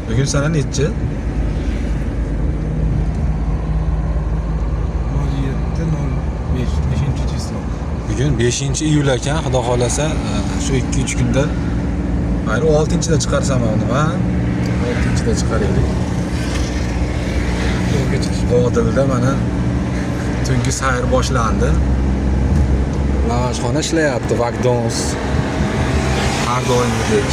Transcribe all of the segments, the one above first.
Bugun sana nechi? 07.05, 5 число. Bugun 5 iyul ekan, xudo xolasa shu 2-3 kunda, mayli 6-da chiqarsam uni, ha? 6-da chiqaraylik. Yo'lga chiqish. Vodilda mana tungi sayr boshlandi. Lavashxona ishlayapti, McDonald's har doimgidek.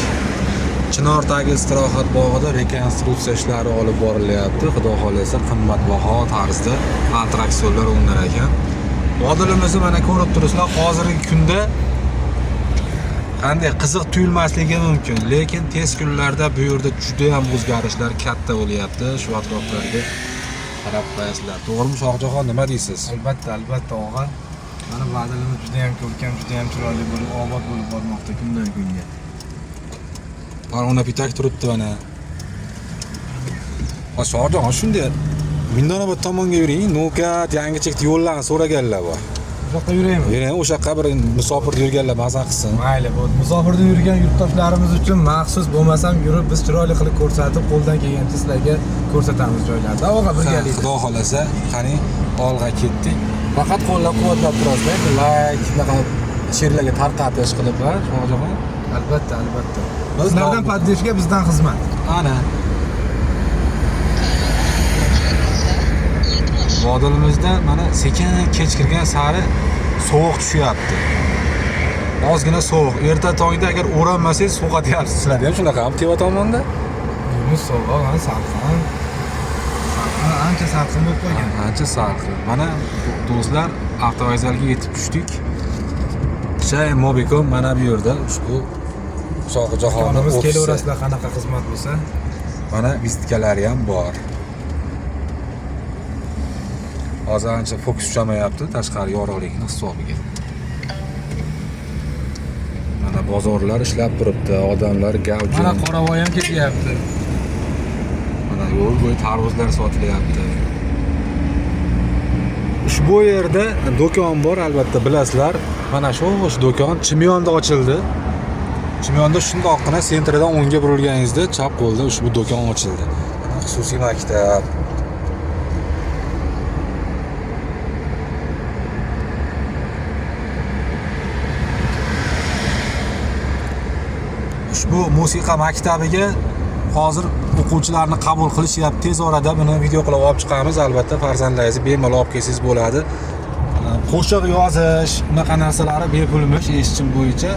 Chinortagi istirohat bog'ida rekonstruksiya ishlari olib borilyapti. Xudo xolasa qimmatbaho tarzda attraksionlar o'rnar ekan. Vodilimizni mana ko'rib turibsizlar, hozirgi kunda qanday qiziq tuyulmasligi mumkin, lekin tez kunlarda bu yerda juda ham o'zgarishlar katta bo'lyapti. Shu atroflarga qarab qo'yasizlar. To'g'rimi, Shohjahon, nima deysiz? Albatta, albatta og'a. Mana Vodilimiz juda ham ko'rkam, juda ham chiroyli bo'lib, obod bo'lib bormoqda kundan kunga. Farg'ona pitak turibdi mana. Shohjahon, shunday Mindonobod tomonga yuring, No'kat, Yangichekdi yo'llarni so'raganlar bor. O'sha yoqqa yuraymi? Yuring, o'sha yoqqa bir musofirda yurganlar maza qilsin. Mayli, bo'ldi. Musofirda yurgan yurtdoshlarimiz uchun maxsus bo'lmasam yurib biz chiroyli qilib ko'rsatib, qo'ldan kelgancha sizlarga ko'rsatamiz joylarni. Og'a, birgalikda. Xudo xolasa, qani olg'a ketdik. Faqat qo'llab-quvvatlab turasizlar, layk, shunaqa she'rlarga tarqatish qilib, ha, Shohjahon? Albatta, albatta. Sizlardan поддержка, bizdan xizmat. Ana. Vodilimizda mana sekin kech kirgan sari sovuq tushyapti. Ozgina sovuq. Erta tongda agar o'ranmasangiz so'qatyapsiz. Sizlarda ham shunaqami teva tomonda? Yunus sovuq, ha, salqin. Salqin, ancha salqin bo'lib qolgan. Ancha salqin. Mana do'stlar, avtovokzalga yetib tushdik. Shay Mobikom mana bu yerda ushbu Shohjahonni Do'konimiz, ofisi. kelaverasizlar qanaqa xizmat bo'lsa. Mana vizitkalari ham bor. Hozir ancha fokus tushamayapti tashqari yorug'ligini hisobiga. Mana bozorlar ishlab turibdi, odamlar gavjum. Mana qoravoy ham kelyapti. Mana yo'l bo'yi tarvuzlar sotilyapti. Ushbu yerda do'kon bor, albatta bilasizlar. Mana shu do'kon Chimyonda ochildi. Chimyonda shundoqqina sentridan o'ngga burilganingizda chap qo'lda ushbu do'kon ochildi. Mana xususiy maktab. Ushbu musiqa maktabiga hozir o'quvchilarni qabul qilishyapti. Tez orada buni video qilib olib chiqamiz. Albatta farzandlaringizni bemalol olib kelsangiz bo'ladi. Qo'shiq yozish, unaqa narsalari bepulmish eshitishim bo'yicha.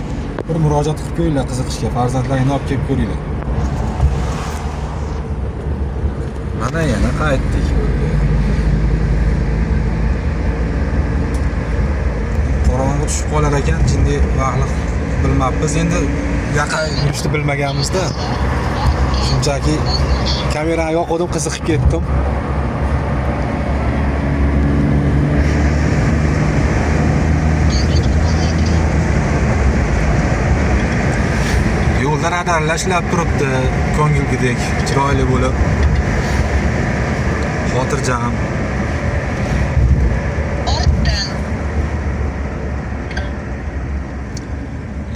Bir murojaat qilib ko'ringlar qiziqishga, farzandlaringni olib kelib ko'ringlar. Mana yana qaytdik yo'lga. Qorong'i tushib qolar ekan, jinday vaqtli bilmabmiz. Endi yaqin yurishni bilmaganmizda. Shunchaki kamerani yoqdim, qiziqib ketdim. Yo'lda radarlar ishlab turibdi, ko'ngilgidek, chiroyli bo'lib. Xotirjam.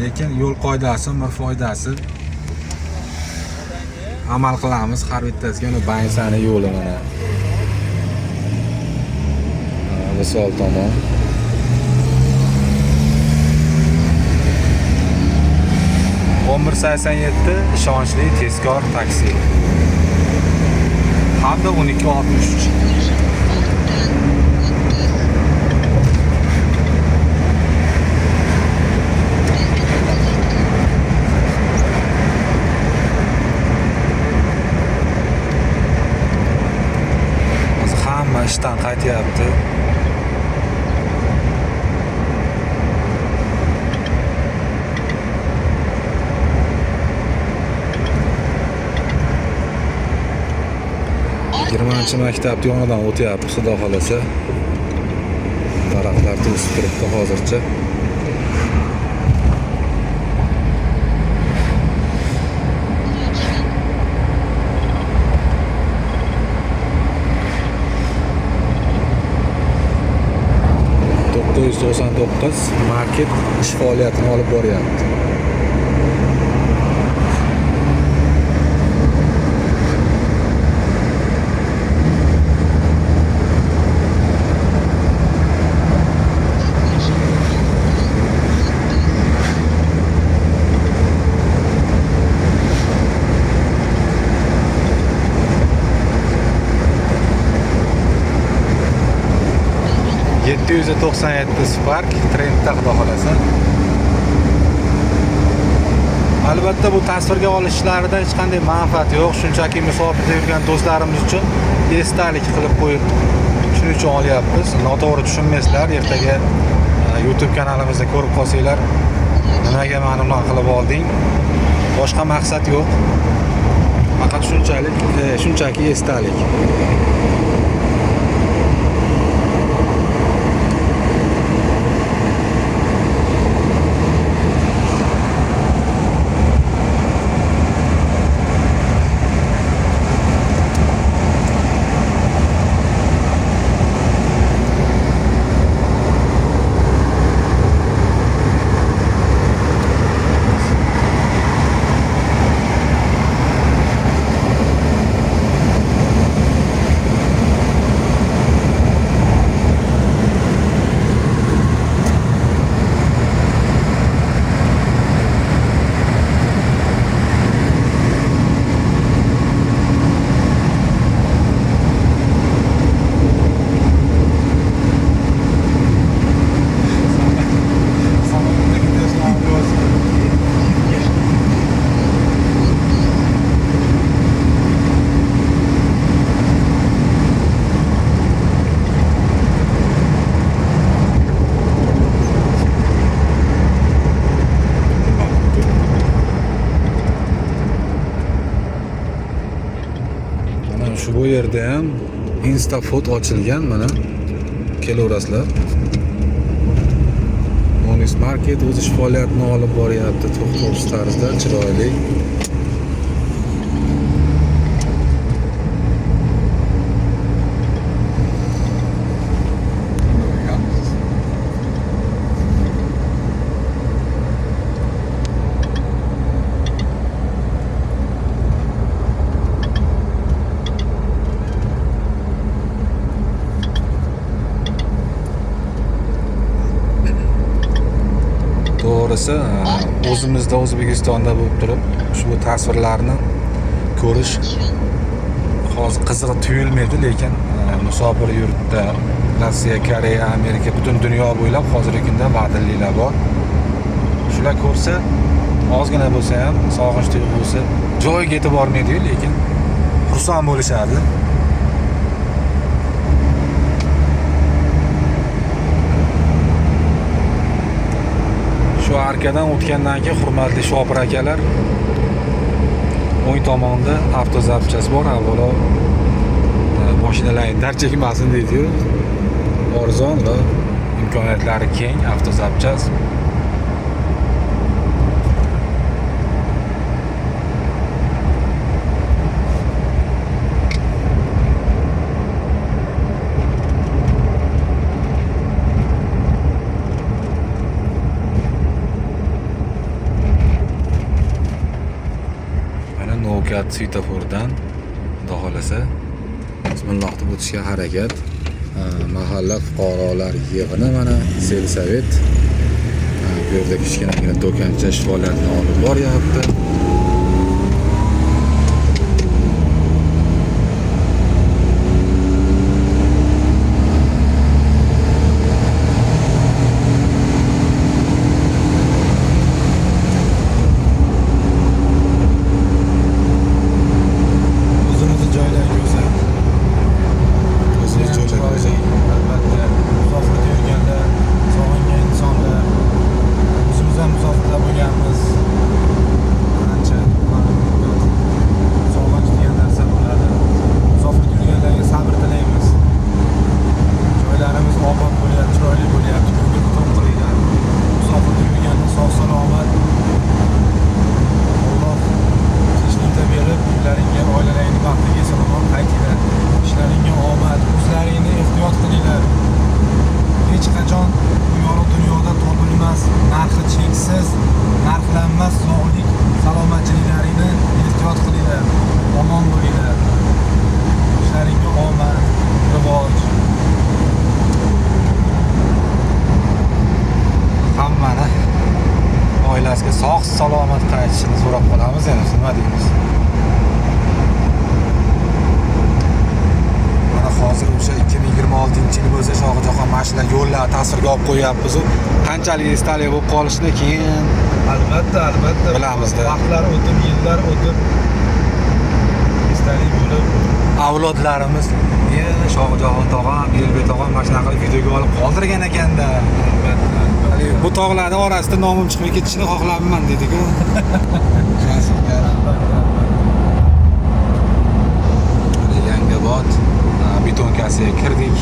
Lekin yo'l qoidasi, bir foydasi amal qilamiz har bittasiga. Uni Baysani yo'li mana. Visol tomon. 11.87 ishonchli tezkor taksi. Hamda 12.63. Hozir hamma ishdan qaytyapti. Yigirmanchi maktab yonidan o'tyapmiz, xudo xolasa. Daraxtlar to'sib turibdi hozircha. 999 market ish faoliyatini olib boryapti. 797 Spark trendda, xudo xolasa. Albatta bu tasvirga olishlaridan hech qanday manfaat yo'q. Shunchaki musofirda yurgan do'stlarimiz uchun esdalik qilib qo'yib, shuning uchun olyapmiz. Noto'g'ri tushunmaysizlar, ertaga YouTube kanalimizda ko'rib qolsanglar, nimaga mani unaqa qilib olding? Boshqa maqsad yo'q. Faqat shunchalik, shunchaki esdalik. Samolyotdagi Tesla o'zi. Mana shu bu yerda ham InstaFood ochilgan, mana kelaverasizlar. Monis Market o'z ish faoliyatini olib boryapti to'xtovsiz tarzda, chiroyli. To'g'risi, o'zimizda O'zbekistonda bo'lib turib, ushbu tasvirlarni ko'rish hozir qiziq tuyulmaydi, lekin musofir yurtda, Rossiya, Koreya, Amerika, butun dunyo bo'ylab hozirgi kunda vadilliklar bor. Shular ko'rsa, ozgina bo'lsa ham sog'inch tuyg'usi joyiga yetib bormaydi-yu, lekin xursand bo'lishadi. Shu arkadan o'tgandan keyin hurmatli shopir akalar, o'ng tomonda avtozapchas bor, avvalo mashinalarning dard chekmasin deydi-yu. Arzon va imkoniyatlari keng avtozapchas. Mana Nokat svetofordan xudo xolasa bismillah deb o'tishga harakat. Mahalla fuqarolar yig'ini, mana selsovet. Bu yerda kichkinagina do'koncha ish faoliyatini olib boryapti. O'zimizni joylar go'zal. O'zimiz joylar go'zal. Albatta, musofirda yurganlar, sog'ingan insonlar, o'zimiz ham musofirda bo'lganmiz. Tasvirga olib qo'yyapmiz. U qanchalik esdalik bo'lib qolishini keyin Albatta, albatta. Bilamizda. Vaqtlar o'tib, yillar o'tib esdalik bo'lib avlodlarimiz Shohjahon tog'am, Elbek tog'am mana shunaqa qilib videoga olib qoldirgan ekanda. Albatta, albatta. Bu tog'larning orasida nomim chiqmay ketishini xohlamayman dedi-ku. Albatta, albatta. Mana Yangibod betonkasiga kirdik.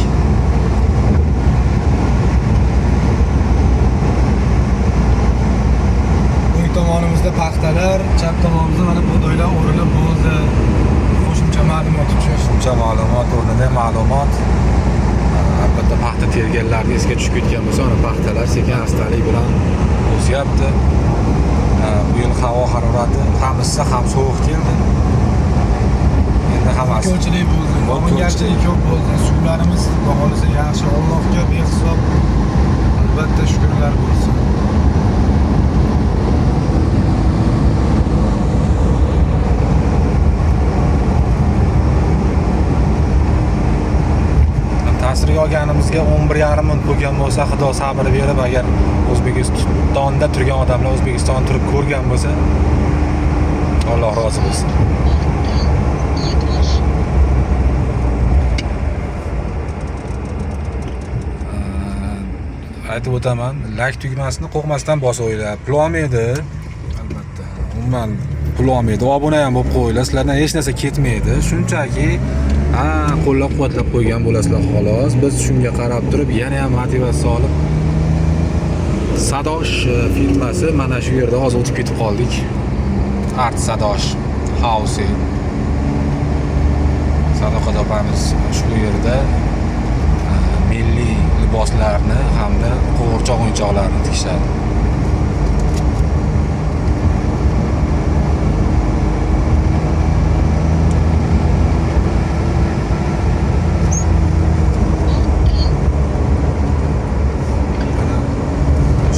O'ng tomonimizda paxtalar, chap tomonimizda mana bug'doylar o'rilib bo'ldi. Qo'shimcha ma'lumot uchun. Qo'shimcha ma'lumot o'rnida ma'lumot. Albatta paxta terganlarni esga tushib ketgan bo'lsa, mana paxtalar sekin astalik bilan o'syapti. Bu yil havo harorati ham issiq, ham sovuq keldi. Endi hammasi Ko'pchilik bo'ldi, Ko'pchilik. yog'ingarchilik ko'p bo'ldi. Suvlarimiz xudo xohlasa yaxshi, Allohga behisob albatta shukrlar bo'lsin. Tasvirga olganimizga 11,5 minut bo'lgan bo'lsa, Xudo sabr berib, agar O'zbekistonda turgan odamlar O'zbekistonni turib ko'rgan bo'lsa, Alloh rozi bo'lsin. Aytib o'taman, like tugmasini qo'rqmasdan bosinglar. Pul olmaydi. Albatta. Umuman pul olmaydi. Obuna ham bo'lib qo'yinglar. Sizlardan hech narsa ketmaydi. Shunchaki qo'llab-quvvatlab qo'ygan bo'lasizlar xolos. Biz shunga qarab turib yana ham motivatsiya olib Sadosh firmasi mana shu yerda hozir o'tib ketib qoldik. Art Sadosh House. Sadoqat opamiz shu yerda milliy liboslarni hamda qo'g'irchoq o'yinchoqlarini tikishadi.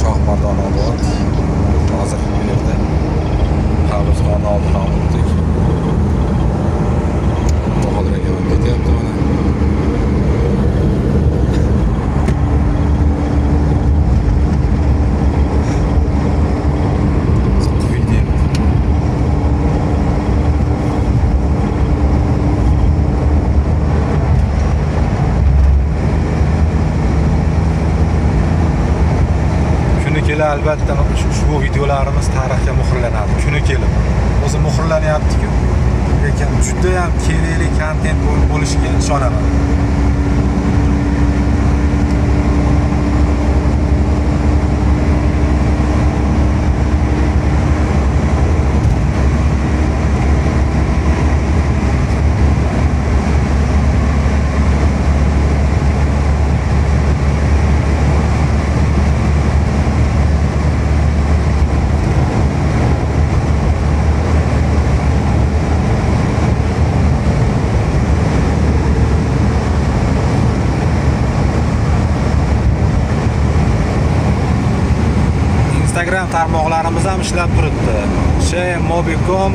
Shohmardonobod. Hozir bu yerda qabristonni oldidan o'tdik. Bahodir aka ham ketyapti mana. Video. Kuni kelib albatta ushbu videolarimiz tarixga muhrlanadi. Kuni kelib. O'zi muhrlanyapti-ku. Lekin juda ham kerakli kontent bo'lishiga ishonaman. Instagram tarmoqlarimiz ham ishlab turibdi. Mobi.com,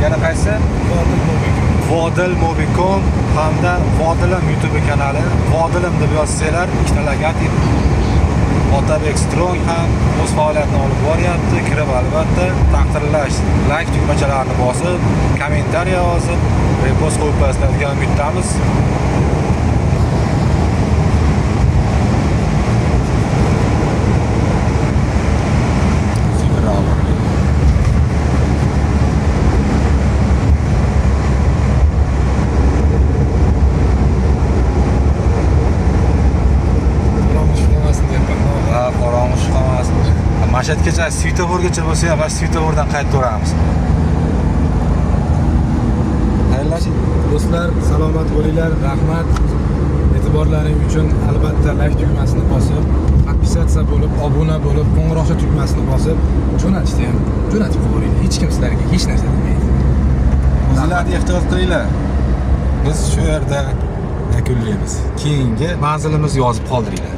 yana qaysi? Vodil Mobi.com. Vodil Mobi.com hamda Vodilim YouTube kanali. Vodilim deb yozsanglar, ikkita logotip. Otabek Strong ham o'z faoliyatini olib boryapti. Kirib albatta taqdirlash, like tugmachalarini bosib, kommentariya yozib, repost qo'yib qo'yasizlar degan umiddamiz. Mashatgacha svetoforgacha bo'lsa ham, mana svetofordan qaytaveramiz. Xayrlashing. Do'stlar, salomat bo'linglar, rahmat e'tiborlaring uchun. Albatta like tugmasini bosib, podpisatsiya bo'lib, obuna bo'lib, qo'ng'iroqcha tugmasini bosib, jo'natishni ham jo'natib qo'yinglar. Hech kim sizlarga hech narsa demaydi. O'zinglarni ehtiyot qilinglar. Biz shu yerda yakunlaymiz. Keyingi manzilimizni yozib qoldiringlar.